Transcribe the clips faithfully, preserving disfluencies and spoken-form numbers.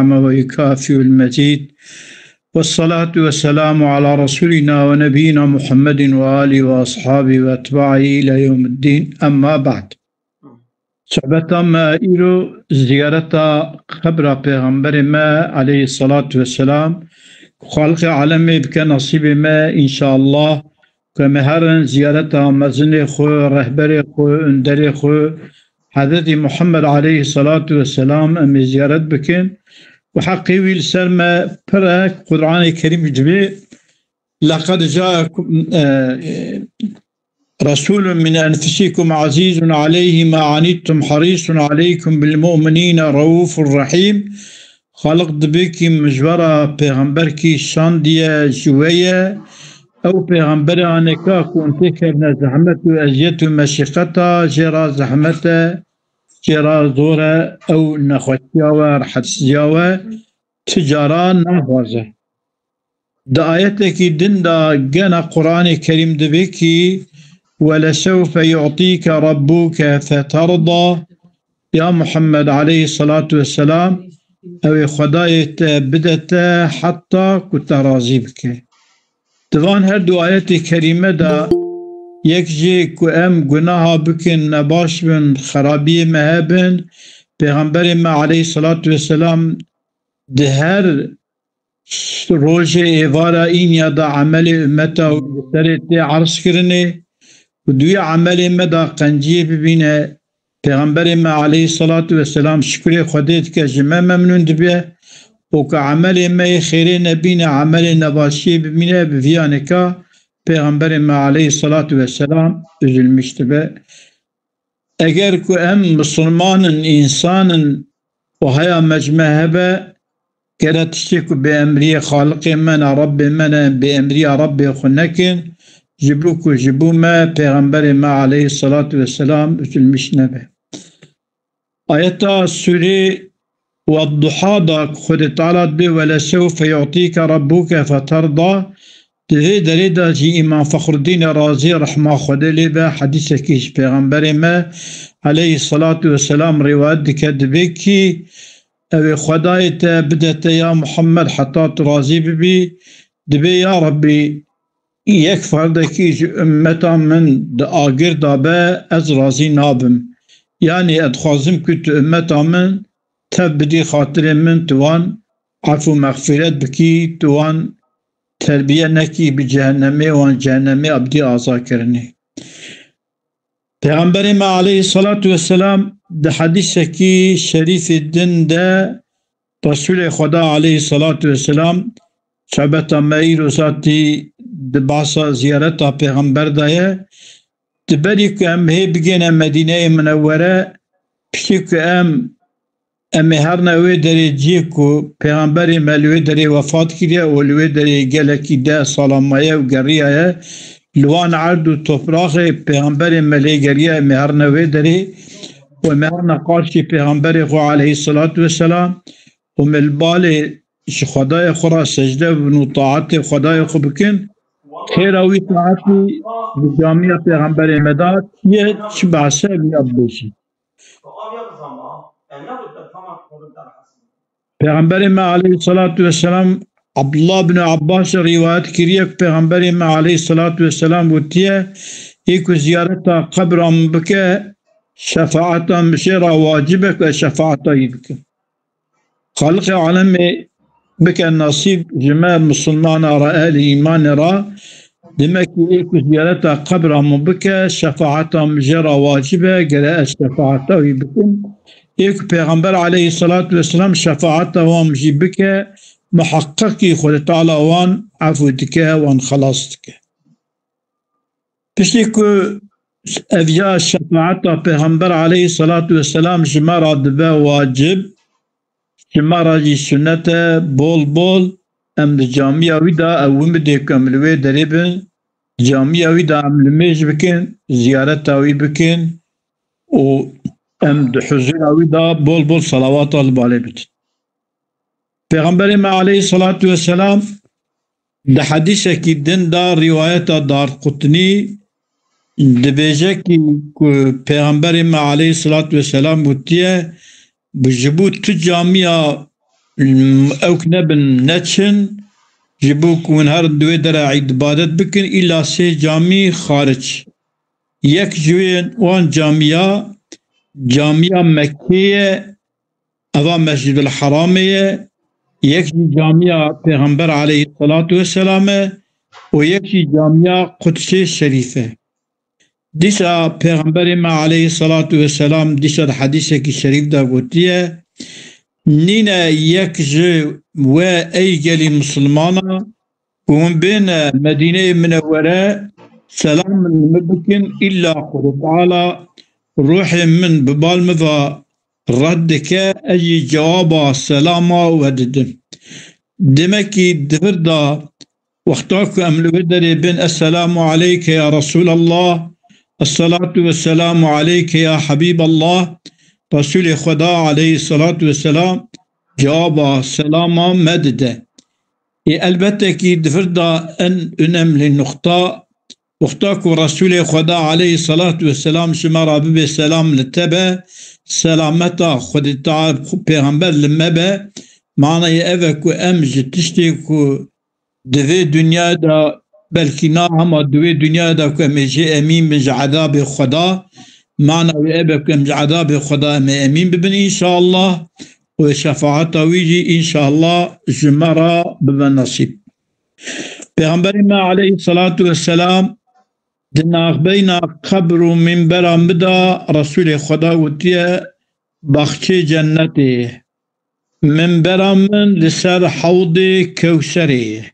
النعمة ويكافئ المزيد. والصلاة والسلام على رسولنا ونبينا محمد وآله وأصحابه وأتباعه إلى يوم الدين. أما بعد. Sohbeta me îro ziyareta qebra Pêxemberê me aleyhissalatu vesselam, ku Xaliqê alemê bike nasîbê me, înşallah, ku em ê herin ziyareta mezinê xwe, rehberê xwe, önderê xwe, Hezretî Muhammed aleyhissalatu vesselam em ê ziyaret bikin. Û heqê wî li ser me pir e, Qur'anê Kerîm dibê, لقد جاءكم، e, رسول من أنفسكم عزيز عليه ما عنتم حريص عليكم بالمؤمنين رؤوف رحيم. Xaliq dibê kî min ji we re pêxemberkî şandiye ji we ye. Ew pêxemberê aneka ku hûn têkevne zehmet û eziyet û meşîqeta, jê re zehmet e, jê re zor e, ew nexweşiya we, rehetsiziya we ti cara naxwaze. Di ayetekî din de gena Qur'anê Kerîm dibê kî, "Welesewfe yu'tîke rabbuke feterda." Ya Muhammed aleyhissalatu vesselam, ew ê Xwedayê te bide te heta ku te razî bike. Di van her du ayetê kerîme de yek jê ku em gunaha bikin, nebaş bin, xerabiyê me hebin, Pêxemberê me aleyhissalatu vesselam di her rojê êvara înya da emelê ummeta wî li serê tê erz kirinê û duyê emelê me da qenciyê bibîne. Pêxemberê me aleyhissalatu vesselam şikurê Xwedê dike, ji me memnûn dibe û ku emelê me yê xêrê nebîne, emelê nebaşiyê bimîne, bi vîya nika Pêxemberê me aleyhissalatu vesselam üzülmüş dibe. Eger ku em misilman in, însan in û heya me ji me hebe, gere tiştê ku bêemriyê Xaliqê me ne, Rebbê me ne, em bêemriya Rebbê xwe nekin, ji bo ku ji bo me Pêxemberê me aleyhissalatu vesselam üzülmüş nebe. Ayeta Sûrê Wedduha da ku Xwedê Teala dibê, "Welesewfe yu'tîke rabbuke feterda", di vê derê de jî Îmam Fexruddînê Razî rehma Xwedê lê be hedîsekî ji Pêxemberê me aleyhissalatu vesselam rîwayet dike, dibê kî, ew ê Xwedayê te bide te ya Muhammed heta tu razî bibî, dibê ya Rebbî, yek ferdekî ji ummeta min di agir de be, ez razî nabim. Yanî ez dixwazim ku tu ummeta min tev bidî xatirê min, tu wan efû mexfîret bikî, tu wan terbiye nekî bi cehennemê, wan cehennemê ebdî aza kirinê. Pêxemberê me aleyhissalatu vesselam di hedîsekî şerîfê din de Resûlê Xweda aleyhissalatu vesselam, sohbeta me îro zatî di behsa ziyareta Pêxember de ye. Di berî ku em hê bigêne Medîneyê Minewwere, piştî ku em, em ê herine wê derê cihê ku Pêxemberê me li wê derê wefat kiriye û li wê derê gelekî deh sala maye û geriyaye, li wan erd û topraxê Pêxemberê me lê geriya, em ê herine wê derê û em ê herine qarşî Pêxemberê xwe aleyhissalatu vesselam û em ê li balê ji Xwedayê xwe re secde bibin û taetê Xwedayê xwe bikin. Xêra wî taetî bi camiya Pêxemberê me de çi ye, çi behse em ya bibêjin. Pêxemberê me aleyhissalatu vesselam Abdullah bin Abbas rîwayet kiriye ku Pêxemberê me aleyhissalatu vesselam gotiye, ê ku ziyareta qebra min bike, şefaeta min jê re wacib e ku ez şefaeta wî bikim. Xaliqê alemê bike nasîb ji me misilmana re, ehlî îmanê re, Demek ku ê ku ziyareta qebra min bike, şefaeta min jê re wacib e, gere ez şefaeta wî bikim. Ê ku Pêxember aleyhissalatu vesselam şefaeta wan jî bike, muheqqeqî Xwedê Teala wan efû dike, wan xelas dike. Piştî ku ev ya şefaeta Pêxember aleyhissalatu vesselam ji me re dibe wacib, ji me re jî sunnet e, bol bol em di camiya wî de ew wimidê ku em li wê derê bin, di camiya wî de em limêj bikin, ziyareta wî bikin û em di huzura wî de bol bol salawata li balê bidin. Pêxemberê me aleyhissalatu vesselam di hedîsekî din de, rîwayeta Darqutnî, dibêje kî ku Pêxemberê me aleyhissalatu vesselam gotiye, bi ji bo tu camiya ewk nebin, neçin, ji bo ku hûn herin di wê dera îbadet bikin, îla sê camî xaric. Yek ji wê wan camiya, camiya Mekkê ye, eva Mescîdul Heramê ye, yek jî camiya Pêxember aleyhisselatu vesselam e û yek jî camiya Qudsê Şerîf e. Dîsa Pêxemberê me aleyhisselatu vesselam dîsa di hedîsekî şerîf de gotiye, nîne yek ji we ey gelî misilmana, ku hûn bêne Medîneyê Minewwere, selam min li min bikin, îlla Xwedê Teala ruhê min bi bal min ve red dike, ez jî cewaba selama we didim. Demekî di vir de wexta ku em li wir derê bin, Esselamu aleyke ya Resûlallah, Esselatu vesselamu aleyke ya Habîballah, Resûlê Xweda aleyhisselatu vesselam cewaba selama me dide. Ê elbette kî di vir de en önemli nuqta, wexta ku Resûlê Xweda aleyhisselatu vesselam ji me re bibe, selam li te be, selameta Xwedê Teala, Pêxember li me be, manayê ev e ku em ji tiştê ku di vê dinyayê de, belkî na hema di wê dinyayê de ku em ê jê emîn bin ji edabê Xweda, mana wê ev e ku em ji edabê Xweda em ê emîn bibin înşallah û şefaeta wî jî înşallah ji me re bibe nesîb. Pêxemberê me aleyhisselatu vesselam di navbeyna qebr û minbera min de Resûlê Xweda gotiye, baxçê cennetê ye. Minbera min li ser hewdê Kewserê ye.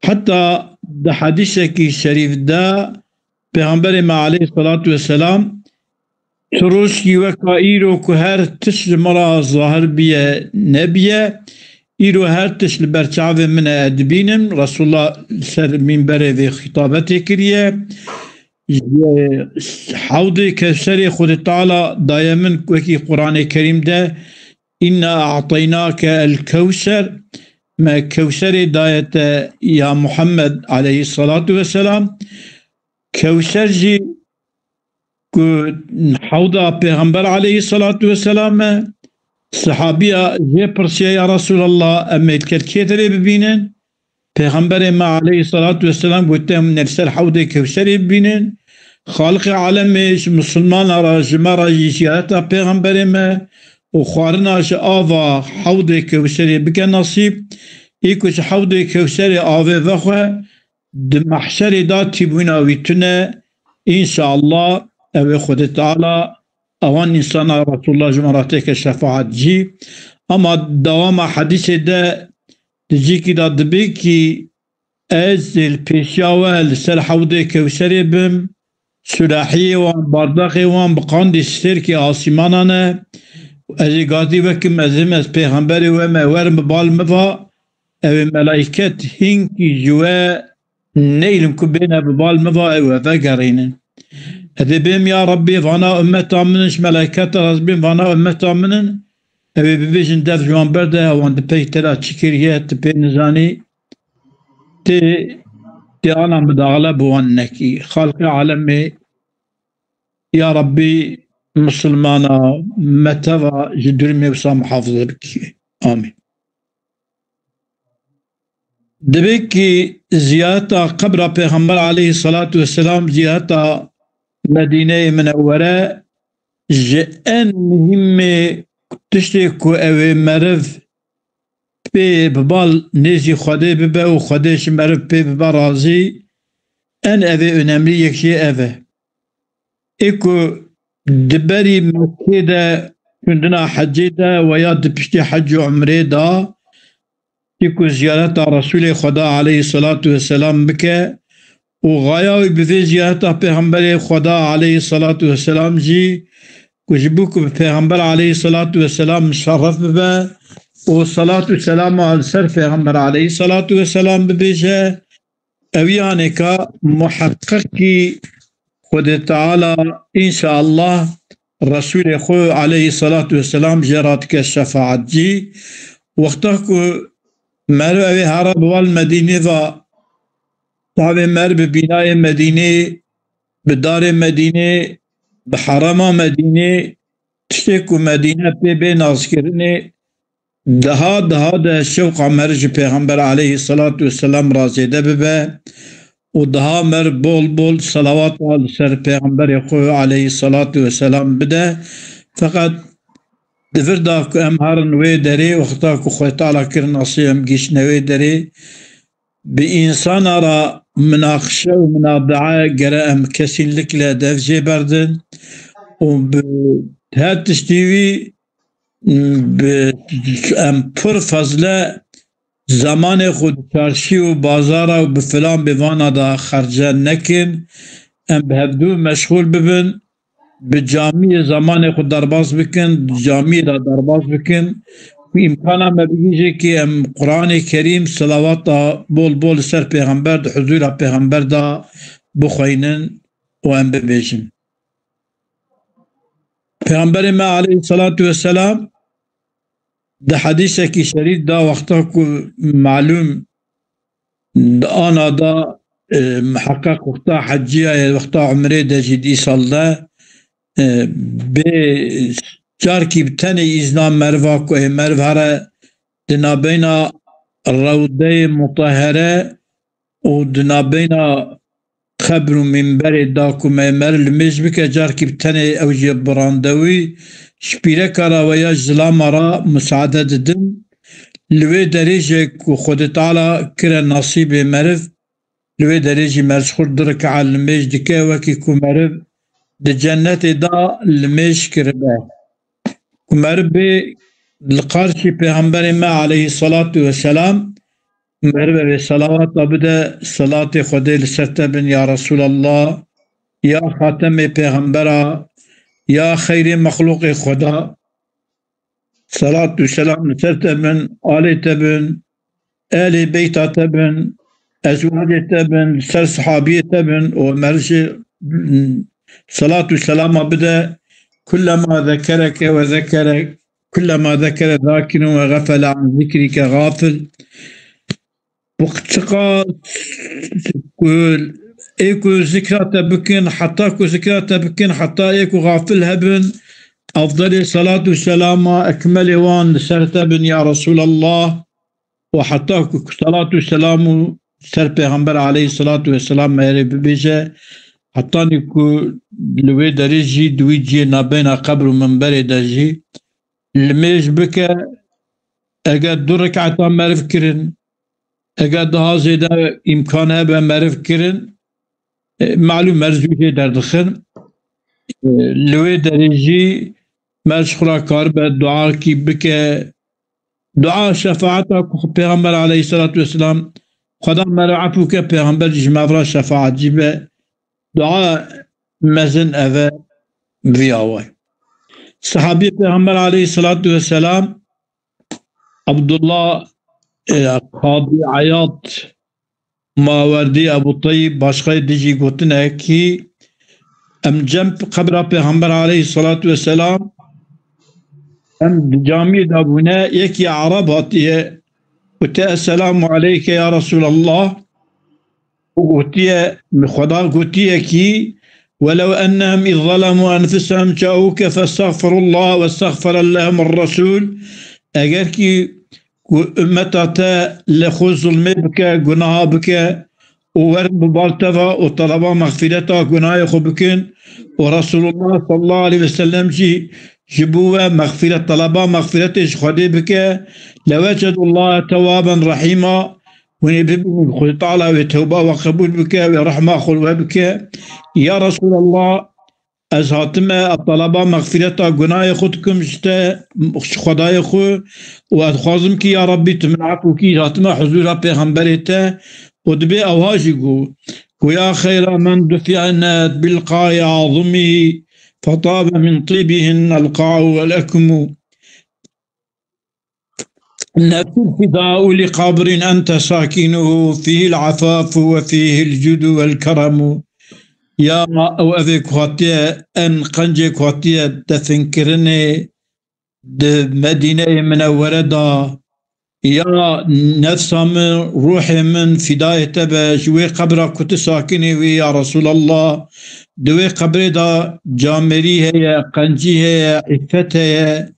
Heta di hedîsekî şerîf de Pêxemberê me aleyhisselatu vesselam, tirûskî weka îro ku her tişt ji min re zahir biye, nebiye, îro her tişt li ber çavê min e, ez dibînim. Resulullah li ser mînberê vê xîtabetê kiriye. Ji hewdê Kewserê Xwedê Teala daye min, wekî Quranê Kerîm de, "Inna a'teynake el Kewser", me Kewserê daye te ya Muhammed aleyhisselatu vesselam. Kewser jî ku hewda Pêxember aleyhisselatu vesselam e, sahabiya jê pirsiye, "Ya Resulallah, em ê li ker kê derê bibînin?" Pêxemberê me aleyhisselatu vesselam gote, "Em ê li ser hewdê Kewserê bibînin. Xaliqê alemê ji misilmana re, ji me re jî ziyareta Pêxemberê me û xwarina ji ava hewdê Kewserê bike nesîb. Ê ku ji hewdê Kewserê avê vexwe, di mehşerê de tîbûna wî tune, înşallah, ew ê Xwedê Teala ewan însana Resulullah ji me re têke şefaet jî." Ama dewama hedîsê de di cîkî de dibê kî, "Ez ê li pêşiya we li ser hewdê Kewserê bim, surahiyê wan, bardexê wan bi qandê stêrkê asîmanan e. Ez ê gazî wekim, ez him, ez pêxemberê we me, werin bi bal min va, ew ê melayket hinkî ji we neylim ku bêne bi bal min va, ew ê vegerînin. Ez ê bêm, ya Rabbî, vana ummeta min in, ji melayketa ez bêm, vana ummeta min in." Ew ê bibêjin, "Dev ji wan berde, wan di pey te de çi kiriye, tu pê nizanî, tê, tê ana midaxile bi wan nekî." Xalqê alemê, ya Rabbî, misilmana me teva ji durumê wisa muhafize bikî. Amîn. Dibê kî ziyareta qebra Pêxember aleyhisselatu vesselam, ziyareta Medîneyê Minewwere ji en muhîmê tiştê ku ew ê meriv pê bi bal nêzî Xwedê bibe û Xwedê ji meriv pê bibe razî, en evê önemlî yek jê ev e. Ê ku di berî Mekkê de, çûndina hecê de, we ya di piştî hec û umrê de, ê ku ziyareta Resûlê Xweda aleyhisselatu vesselam bike û xaya wî bi vê ziyareta Pêxemberê Xweda aleyhisselatu vesselam jî, ku ji bo ku bi Pêxember aleyhisselatu vesselam muşerref bibe û selat û selama li ser Pêxember aleyhisselatu vesselam bibêje, ew yanêka muheqqiqî Xwedê Teala înşallah Resûlê xwe aleyhisselatu vesselam jê re dike şefaetcî. Wexta ku meriv ew ê here bi wan Medînê ve, tavê meriv bi bînayê Medînê, bi darê Medînê, bi herema Medînê, tiştê ku Medîne pê bê nazkirinê, Daha daha de şewqa me ji Pêxember aleyhisselatu vesselam ra zêde bibe û daha me bol bol selawata li ser Pêxemberê xwe aleyhisselatu vesselam bide. Feqet di vir de ku em herin wê derê, wexta ku Xwedê Teala kir nasîb em gihiştine wê derê, bi însana re minaqişe û minabe'e gere em kesînlikle dev jê berdin û bi her tiştî wî bi, em pir fazle zemanê xwe di çarşî û bazara û bi filan bêvana de xerce nekin. Em bi hevdû meşxûl bibin, bi camiyê zemanê xwe derbas bikin, di camiyê de derbas bikin. Ku îmkana me bigihîje ki em Quranê Kerîm, selawata bol bol li ser Pêxember, di huzûra Pêxember de bixweynin û em bibêjin. Pêxemberê me aleyhisselatu vesselam di hedîsekî şerîf de, wexta ku malûm di ana de, e, miheqeq wexta heciya ye, wexta umrê de jî di îsal de, e, bê carkî bi tenê îzna meriva ku ê meriv here di nabeyna Rewdeyê Mutehhere û di nabeyna qebr û mînberê da ku me meriv limêj bike, carkî bi tenê ew jî bi randewî ji pîreka re we ya ji zilama re musaade didin. Li wê derê jî ku Xwedê Teala kire nasîbê meriv, li wê derê jî meriv ji xwe du rekaet limêj dike, wekî ku meriv di cennetê de limêj kiribe. Ku meriv bê li qarşî Pêxemberê me aleyhisselatu vesselam, meriv vê selawata bide, selatê Xwedê li ser te bin ya Resulallah, ya xatemê pêxembera, ya xeyrê mexlûqê Xweda. Selat û selam li ser te bin, alê te bin, elê beyta te bin, ezwacê te bin, li ser sahabiyê te bin û meriv jî selat û selama bide. Kullema zekereke ve zekerek, kullema zekere zakirun ve gafele an zikrike gafil. Bu çiqas ku ê ku zikra te bikin, heta ku zikra te bikin, heta ê ku gafil hebin, afdalê selat û selama ekmelê wan li ser te bin ya Resulallah. Û heta ku selat û selam û ser Pêxember aleyhisselatu vesselam me erê bibêje, hetanî ku li wê derê jî di wî cihê nabeyna qebr û minberê de jî limêj bike, eger du rekata meriv kirin, eger daha zêde îmkan hebe meriv kirin, e, malûm meriv zû jê derdixin. E, li wê derê jî meriv ji xwe re karibe duakî bike. Dua şefaeta ku Pêxember aleyhisselatu vesselam, Xweda meriv efû ke, Pêxember jî ji meriv re şefaetcî be. Dua mezin ev e vî awayî. Sahabî Pêxember aleyhisselatu vesselam Abdullah, e, Qadî Eyad, Mawerdî, Ebu Teyb, başqayê dijî gotine ki em cem qebra Pêxember aleyhisselatu vesselam, em di camiyê de bûne, yekî Ereb hatiye, gotiye, "Esselamu aleyke ya Resulallah." û gotiye, Xweda gotiye ki, "Welew ennehum iz zalemu enfusehum caûke festexfirullah westexfere lehumur resul." Eger ki ku ummeta te li xwe zulmê bike, gunaha bike û werin bi bal te ve û teleba mexfireta gunahê xwe bikin û Resulullah sallallahu aleyhi ve sellem jî ji bo we mexfiret, teleba mexfiretê ji Xwedê bike, lewecedullaha tewaben rehîma, hûn ê bibînin Xwedê Teala wê tewba we qebûl bike, wê rehma xwe we bike. Ya Resulallah, ez hatime, ez teleba mexfireta gunahê xwe dikim ji te, ji Xwedayê xwe, û ez dixwazim ki ya Rabbî tu min efû kî, hatime huzûra Pêxemberê te, û dibê ewha jî got, got, "Ya xeyra men dufinet bil qaî azimî, fetabe min tîbihin el qa'u el ekmû." Nefsî fida'u li qabrin ente sakinuhu fihil afafu ve fihil cudu vel keramu. Ya ew evê ku hatiye, en qencê ku hatiye definkirinê di Medîneyê Minewwere de, ya nefsa min, ruhê min fidayê te be, ji wê qebra ku tu sakinî wî ya Resulallah. Di wê qebrê de camêrî heye, qencî heye, îffet heye.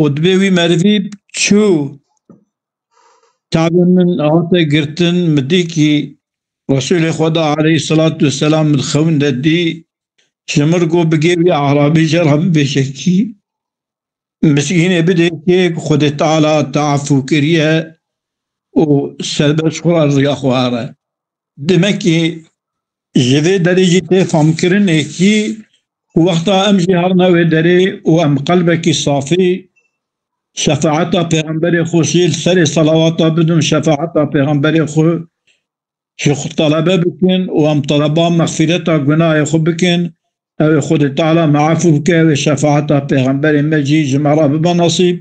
û dibê wî merivî Çû, tabê min hate girtin, min dî kî Resûlê Xweda aleyhisselatu vesselam min xewin de dî, ji mir got bigê wî Arabî jê re bibêje kî, miskînê bidê kê ku Xwedê Teala te efû kiriye û serbest xwe re riya xwe here. Demek ki ji vê derê jî tê famkirinê kî ku wexta em jî herine wê derê û em qelbekî safî şefaeta Pêxemberê xwe jî li serê selawata bidin, şefaeta Pêxemberê xwe ji xwe talebe bikin û em taleba mexfîreta gunahê xwe bikin, ew ê Xwedê Teala me efû bike, ew ê şefaeta Pêxemberê me jî ji me re bibe nasîb.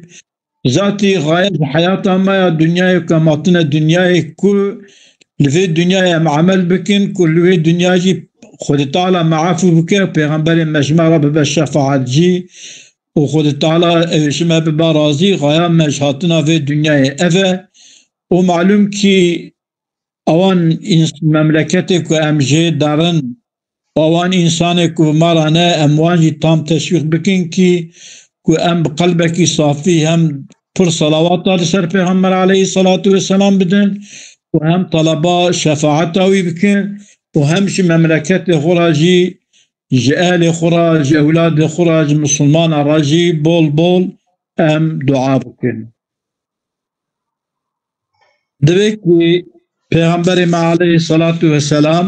Zatî xaye ji heyata me ya dinyayê ku em hatine dinyayê ku li vê dinyayê em emel bikin ku li wê dinya jî Xwedê Teala me efû bike, Pêxemberê me ji me re bibe şefaetcî û Xwedê Teala ew ê ji me bibe razî, xaya me ji hatina vê dinyayê ev e. Û malûm kî ewan ins-, memleketê ku em jê derin, ewan însanê ku bi me re ne, em wan jî tam teşwîq bikin kî ku em bi qelbekî safî hem pir selawata li ser Pêxember aleyhisselatu vesselam bidin û hem taleba şefaeta wî bikin û hem ji memleketê xwe re jî, ji ehlê xwe re, ji ewladê xwe re, ji misilmana re jî bol bol em dua bikin. Divê ku Pêxemberê me aleyhisselatu vesselam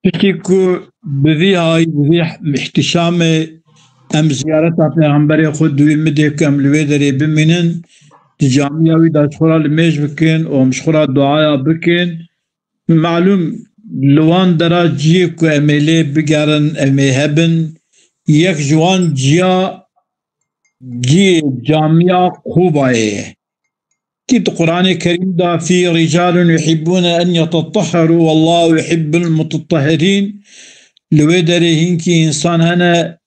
piştî ku bi vî hay, bi vî îhtîşamê em ziyareta Pêxemberê xwe di wî midê ku em li wê derê bimînin, di camiya wî de ji xwe re limêj bikin û em ji xwe re duaya bikin. Malûm li wan dera ciyê ku em ê lê bigerin, em ê hebin, yek ji wan ciya ciyê camiya Qûbayê ye. Kî di Quranê Kerîm de fî rîcalun yuhibbûne en yetetehherû wallahu yuhibbul mutetehhirîn, li wê derê hînkî însan hene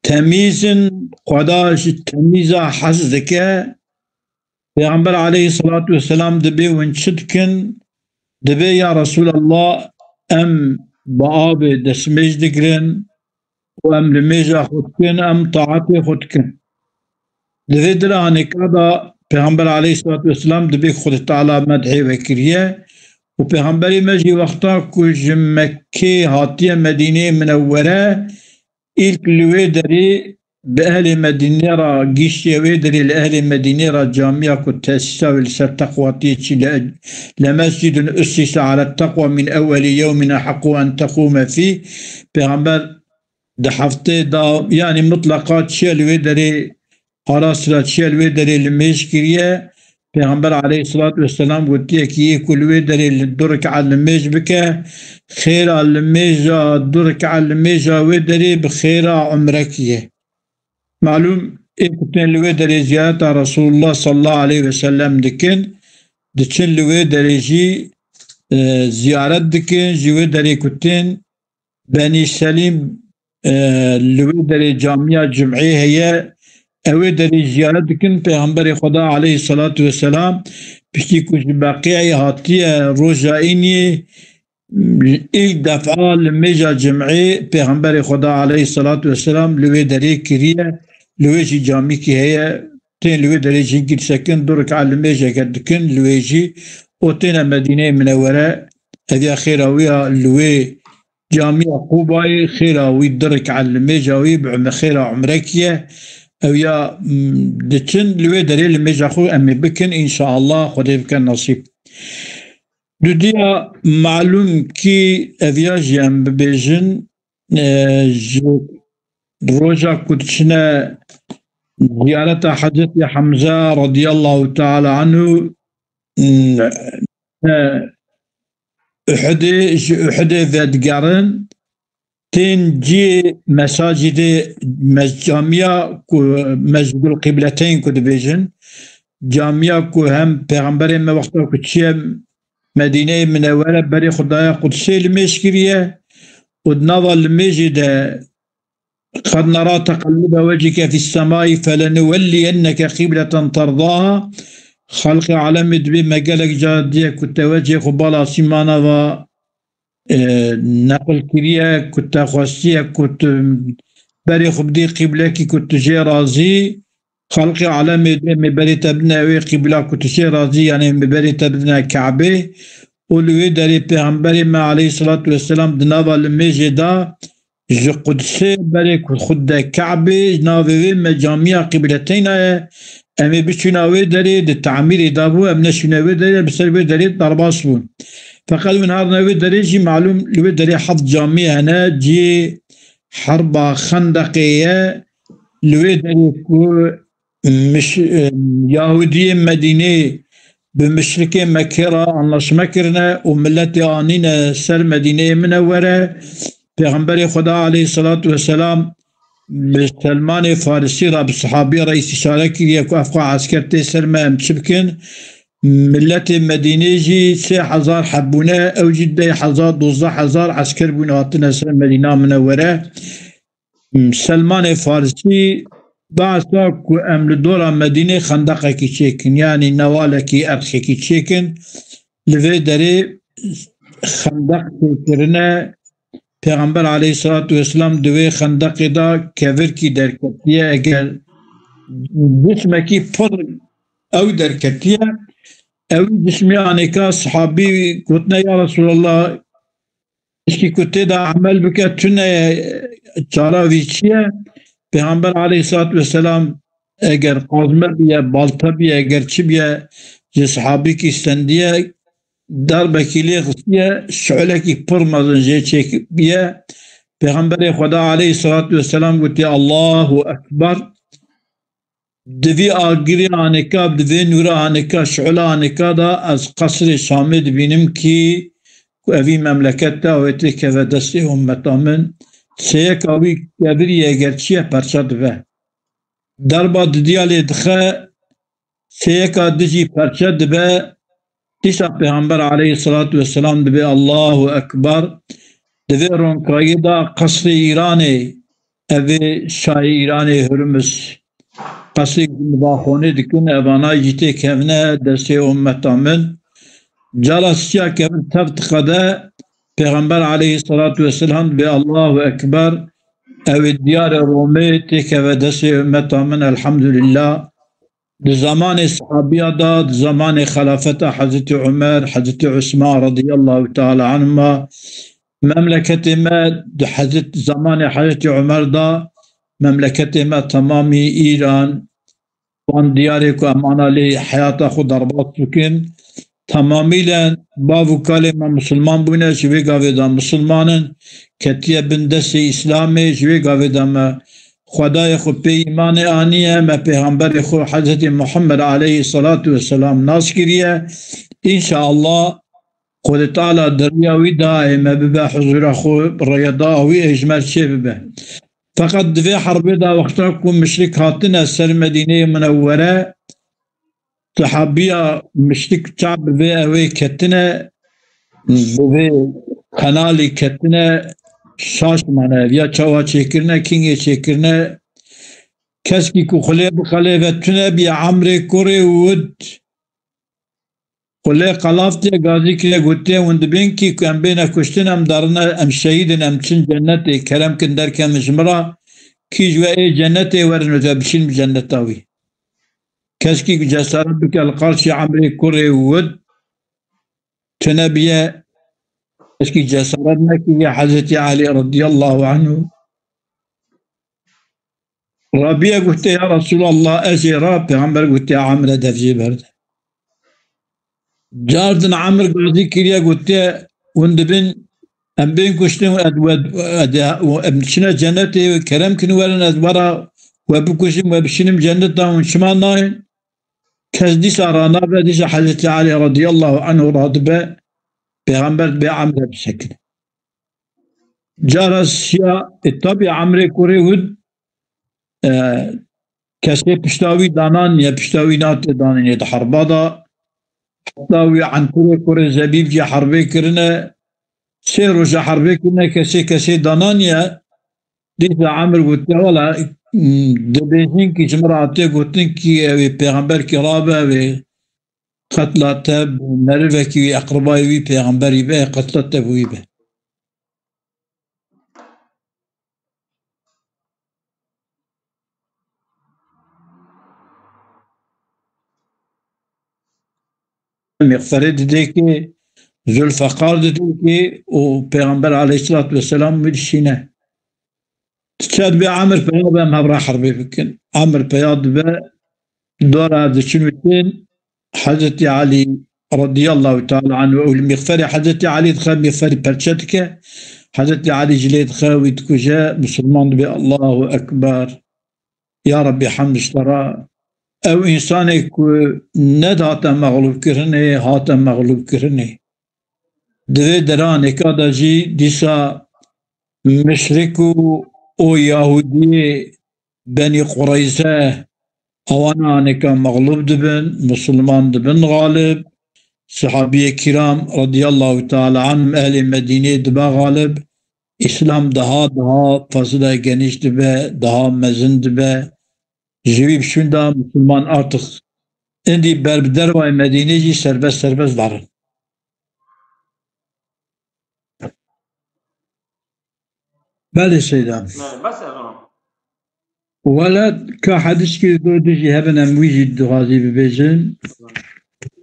temîz in, Xweda ji temîza hez dike. Pêxember aleyhisselatu vesselam dibê hûn çi dikin? Dibê ya Resulallah, em bi avê destmêj digirin û em limêja xwe dikin, em taetê xwe dikin. Di vê dira hanêka de Pêxember aleyhisselatu vesselam dibê Xwedê Teala medhê vekiriye û Pêxemberê me jî wexta ku ji Mekkê hatiye Medîneyê Minewwere, îlk li wê derê bi ehlê Medînê re gihiştiye wê derê, li ehlê Medînê re camiya ku tesîsa wê li ser teqwatiyê çî le, lemescîdun ussise ala teqwa min ewwelî yewmin ehaqqu en teqûme fîh. Pêxember di heftê da, yanî mutleqa çiye li wê derê, parastina çiye li wê derê limêj kiriye. Pêxember aleyhisselatu vesselam gotiye ki yê ku li wê derê li du rik'et limêj bike, xêra limêja du rik'et limêja wê derê bi xêra umrekî ye. Malûm ê ku tên li wê derê ziyareta Resulullah sallallahu aleyhi ve sellem dikin, diçin li wê derê jî, e, ziyaret dikin, ji wê derê ku tên Benî Selîm, e, li wê derê camiya Cum'ê heye, ew ê derê ziyaret dikin. Pêxemberê Xweda aleyhisselatu vesselam piştî ku ji Beqî'ê hatiye roja îniyê, ilk defa limêja Cum'ê Pêxemberê Xweda aleyhisselatu vesselam li wê derê kiriye, li wê jî camîkî heye, tên li wê derê jî girsekin, du rik'et limêjeke dikin li wê jî û têne Medîneyê Minewwere, ev ya xêra wî ya li wê Camiya Qûbayê xêra wî du rik'et limêja wî bi ume-, xêra umrekî ye. Ew ya, mm, diçin li wê derê limêja xwe em ê bikin, înşaallah Xwedê bike nasîb. Dudiya malûm kî ev ya jî em bibêjin, e, ji roja ku diçine ziyareta Hezretî Hemze radiyallahu teala anhu, mm, e, Uhudê, ji Uhudê vedigerin, tên ciyê mesacîdê, me-, camiya ku Mescîdul Qîbleteyn ku dibêjin, camiya ku hem Pêxemberê me wexta ku çiye Medîneyê Minewwere berê Xwedaya Qudsê limêj kiriye û di nava limêjê de قد نرى تقلب وجهك في السماء فلنولينك قبلة ترضاها. Xelqê alemê dibê me gelek cara diye ku te wecê xwe bala asîmana ve, e, neqil kiriye, ku te xwestiye ku tu berê xwe bidî qîblekî ku tu jê razî. Xelqê alemê dê mêberê te bidine wê qîbla Kudusê razî, yanê mêberê te bidine Ke'bê. Û li wê derê Pêxemberê me aleyhisselatu vesselam di nava limêjê de ji Qudsê berê ku xwe de Ke'bê, navê wê me camiya qîbleteyna ye. Em ê biçûna wê derê, di tamîrê de bû, em neçûne wê derê, bi ser wê derê derbas bûn. Feqet win harine wê derê jî malûm, li wê derê heft camî hene, cihê herba Xendeqê ye, li wê derê ku miş-, e, Yahudiyê Medînê bi mişrikê Mekkê re anlaşme kirine û miletê anîne ser Medîneyê Minewwere. Pêxemberê Xweda aleyhisselatu vesselam bi Selmanê Farisî re, bi sahabî re îstîşare kiriye ku ev xwe esker tê ser me, em çi bikin? Miletê Medînê jî sê hezar heb bûne, ew jî deh hezar, dozdeh hezar esker bûne, hatine ser Medîna Minewwere. Selmanê Farisî behsa ku em li dora Medînê xendeqekî çêkin, yanî newalekî, erxekî çêkin, li vê derê xendeq çêkirine. Pêxember aleyhisselatu vesselam di wê xendeqê de kevirkî derketiye. Eger cismekî pir ew derketiye, ew cismê anêka sahabî gotine, ya Resulallah, tiştî ku tê de emel bike tune ye, çara vî çi ye? Pêxember aleyhisselatu vesselam, eger qazme biye, balta biye, eger çi biye, ji sahabîkî stendiye, darbekî lê xistiye, şu'lekî pir mezin jê çêkiye. Pêxemberê Xweda aleyhisselatu vesselam gotiye, Allahu Ekber. Di vî agirê anêka, di vê nûra anêka, şu'la anêka de ez qesrê Şamê dibînim kî ku evî memleket e, ew ê têkeve destê ummeta min. Sêyeka wî kevir ye, eger çi ye, perçe dibe. Derba didiya lê dixe, sêyeka din jî perçe dibe. Dîsa Pêxember aleyhisselatu vesselam dibê Allahu Ekber. Di vê ronkayê de qesrê Îranê, ev ê şahê Îranê Hurmuz, qesrê Midaxonê dikin, evana jî têkevine destê ummeta min. Cara sisiya kevin tev diqede, Pêxember aleyhisselatu vesselam dibê Allahu Ekber, ew ê diyarê Romê têkeve destê ummeta min, elhamdülillah. Di zamanê sahabiya de, di zamanê xelafeta Hezretî Umer, Hezretî Usman radiyallahu teala anhuma, memleketê me di Hezret-, zamanê Hezretî Umer de memleketê me temamî Îran, van diyarê ku em ana lê heyata xwe derbas bikin, temamîle bav û kalê me misilman bûne, ji wê gavê de misilman in, ketiye bin destê Îslamê, ji wê gavê de me Xwedayê xwe pê îmanê aniye, me Pêxemberê xwe Hezretî Muhammed aleyhisselatu vesselam nas kiriye. Înşaallah, Xwedê Teala di riya wî de ê me bibe huzura xwe, rêya da wî ê ji me çê bibe. Feqet di vê herbê de wexta ku muşrik hatine ser Medîneyê Minewwere, Sahabiya muşrik çav bi vê ewê ketine, bi vê kanalî ketine, şaş mane, ya çawa çêkirine, kîngê çêkirine, keskî ku xulê bi xelê ve tune biye, Emrê kurê Wud, xulê qelaf tê gazî kire, gotiye, hûn dibên kî ku em bêne kuştin, em darine, em şehîd in, em çin cennetê, kerem kin derkevin ji min re, kî ji we ê cennetê werin û te bişîn bi cenneta wî. Keskî ku cesaret bike li qarşî Emrê kurê Wud tune biye, keskî cesaret nekiriye, Hezretî Elî radiyallahu anhu rabiye, gotiye, ya Resulallah, ez ê ra, Pêxember gotiye, Emre dev jê berde. Car din Emir gazî kiriye, gotiye, hûn dibin, em bên kuştin, ed, ed, ed, em çine cennetê, kerem kin werin, ez we ra we bikuşim, we bişînim cenneta, hûn çima nayên? Kes dîsa ranabe, dîsa Hezretî Elî radiyallahu anhu radibe, Pêxember dibê Emre bisekine. Cara siya, e, tabî Emrê kurê Wud, e, kesê pişta wî dananiye, pişta wî nate danînê di herba de. Heta wî Entirê kurê Zebîb jî herbê kirine, sê roja herbê kirine, kesê kesê dananiye. Dîsa Emir gotiye, wela, dibêjin kî ji min re hatiye gotin kî ew ê pêxember kî rabe, ew ê qetla te bi merivekî wî, eqribayê wî pêxemberî be, qetla te bi wî be. mixferê didêkê, Zulfeqar didêkê û Pêxember aleyhisselatu vesselam wî dişîne. Diçe dibê Amir peya be em hev re herbê bikin. Amir peya dibe, dora diçin û tên Hezretî Elî radiyallahu teala anhu û li mixferê Hezretî Elî dixe, mixferî perçe dike. Hezretî Elî ji lê dixe, wî dikuje, misilman dibe. Allahu Ekber. Ya Rabbî, hemd ji te re. Ew însanê ku nedihate mexlûbkirinê, hate mexlûbkirinê. Di vê deranêka de jî dîsa muşrik û, û Yahûdiyê Benî Qureyze, ewana anêka mexlûb dibin, misilman dibin xalib. Sihabiyê kiram radiyallahu teala anhum ehlê Medînê dibe xalib. Îslam daha, daha fazla geniş dibe, daha mezin dibe. Ji wî biçûn de misilman artık îndî ber bi dervayê Medînê jî serbest serbest darin. Belê seyda. Ne, bes ez ona. Wele ka hedîskî do dijî hebin em wî jî dixwazî bibêjin.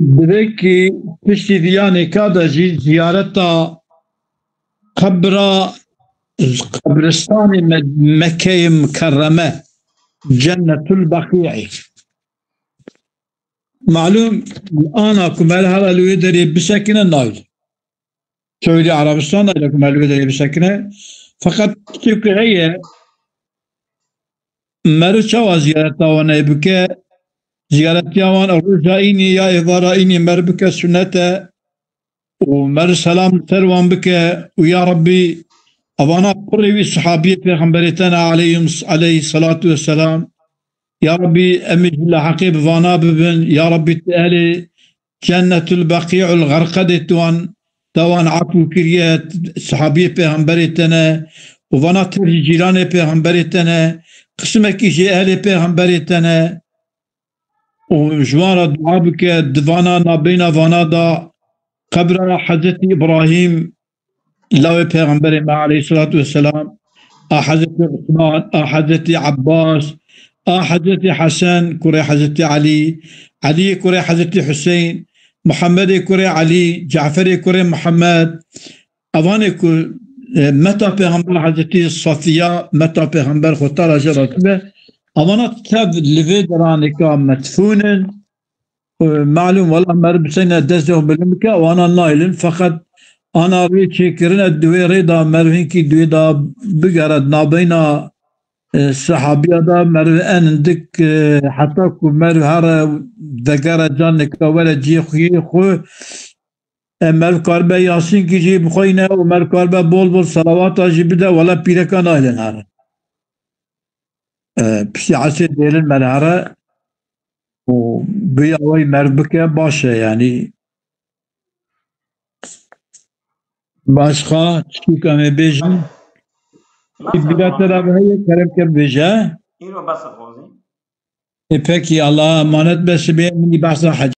Divê ki piştî viyanê ka de jî ziyareta qebra, qebristanê Me-, Mekkeyê Mikerreme, Cennetul Beqî'ê. Malum, ana ku meriv here li wê derê bisekine nayê. Sewdî Erebistan nayê ku meriv li wê derê bisekine. Feqet tiştê ku heye, meriv çawa ziyareta wan nayê bike? Ziyaretiya wan roja înê ya êvara înê meriv bike sunnet e. Û meriv selam li ser wan bike û ya Rabbî, evana kurê wî sihabiyê Pêxemberê te ne aleyhim, aleyhisselatu vesselam. Ya Rabbî, em ê jî li heqê bi vana bibin. Ya Rabbî, tu ehlê Cennetul Beqî'ul Xerqedê tu wan, te wan efû kiriye, sihabiyê Pêxemberê te ne û vana tev jî cîranê Pêxemberê te ne, qisimekî jê ehlê Pêxemberê te ne. û ji wan re dua bike, di vana nabeyna vana da qebra Hezretî Îbrahîm, lawê Pêxemberê me aleyhisselatu vesselam, a Hezretî Osman, a Hezretî Ebbas, a Hezretî Hesen, kurê Hezretî Elî, Elî kurê Hezretî Huseyn, Muhammedê kurê Elî, Caferê kurê Muhammed, evanê ku, e, meta Pêxember Hezretî Safiya, meta Pêxember xwe tara jê re dibe, evana tev li vê deranêka medfûn in. E, malum, wela meriv biseyne dest jê bilind bike, ewana nayilin. Feqet ana rê çêkirine di wê rê de meriv hinkî di wê de bigere di nabeyna, e, sehabiya de meriv en hindik, e, heta ku meriv here vegere caneke were cihê xwe, e, meriv karibe Yasînkî jî bixweyne û meriv karibe bol bol selawata jî bide, wela pîreka nayilin here. E, piştî esê dêlin meriv here û bi awayî meriv bike baş e, yanî. Başqa çi em ê bêjin? Bas e, bîra te re heye, kerem ke bêje. Îro bas e, xwezî. E, pekî, Allaha emanet be, sibê min ê behsa hec.